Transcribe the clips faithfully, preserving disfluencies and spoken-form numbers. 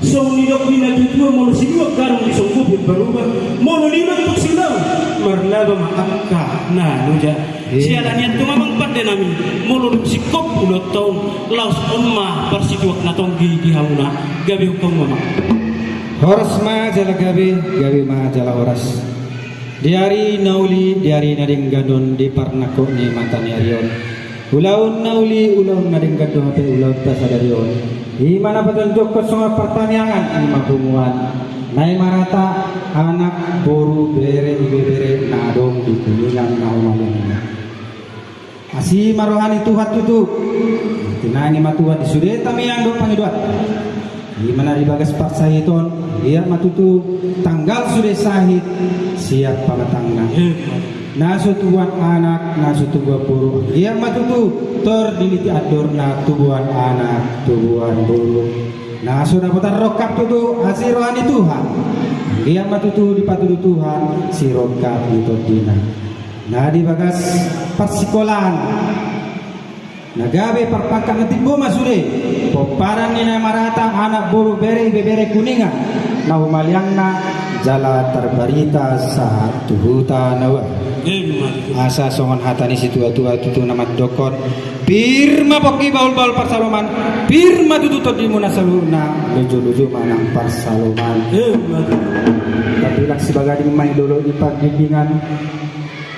Songon nidok ni natuatua, molo siduak garung disonggopi baruba, molo lima tong siulang, marlaba ma angka na loja. Siala ni i antong amang pande nami, molo dung singkop ulaonta on, laos on ma parsituak na tonggi di hamuna. Gabe hukam ma amang. Horas ma jala gabe, gabe ma jala horas. Di ari na uli, di ari na denggan on, di parnangkok ni mata ni ari on, ulaon na uli, ulaon na denggan do hape ulaonta sadari on. I ma na patonjokkon songon partangiangan, i ma punguan na i marata anak, boru, bere, ibebere na adong di Kuningan na humaliang. Asi ma roha ni Tuhan tutu. Tinangi ma Tuhan di sude tangiang dohot pangidoan. I ma na di bagas parsahit on, anggiat ma tutu tanggal sude sahit sian pamatangna. Na so tubuan anak, na so tubuan boru, anggiat ma tutu tor diliti andorna tubuan anak, tubuan boru. Na so dapotan rongkap tutu asi roha ni Tuhan, anggiat ma tutu dipatudu Tuhan sirongkap ni tondina. Na di bagas parsikolaan, na gabe parpangkat na timbo ma sude pomparan ni na marata anak, boru, bere, ibebere Kuningan na humaliangna, jala tarbarita sahat tu huta na baru. Asa songon hata ni situatua tutu na mandokkon: Pir ma pongki, bahulbahul parsaloman, pir ma tutu tondimuna saluhutna, lojolojo ma nang parsaloman. Tapi lak sibagading ma i lolo di pardingdingan.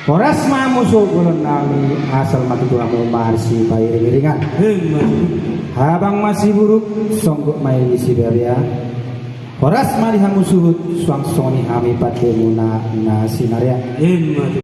Horas ma hamu suhut bolon nami, asal ma tutu hamu marsipairingiringan. Habang ma siburuk, songgop ma i sibeabea. Horas ma di hamu suhut, suang songon i hami pandemuna na sinarea.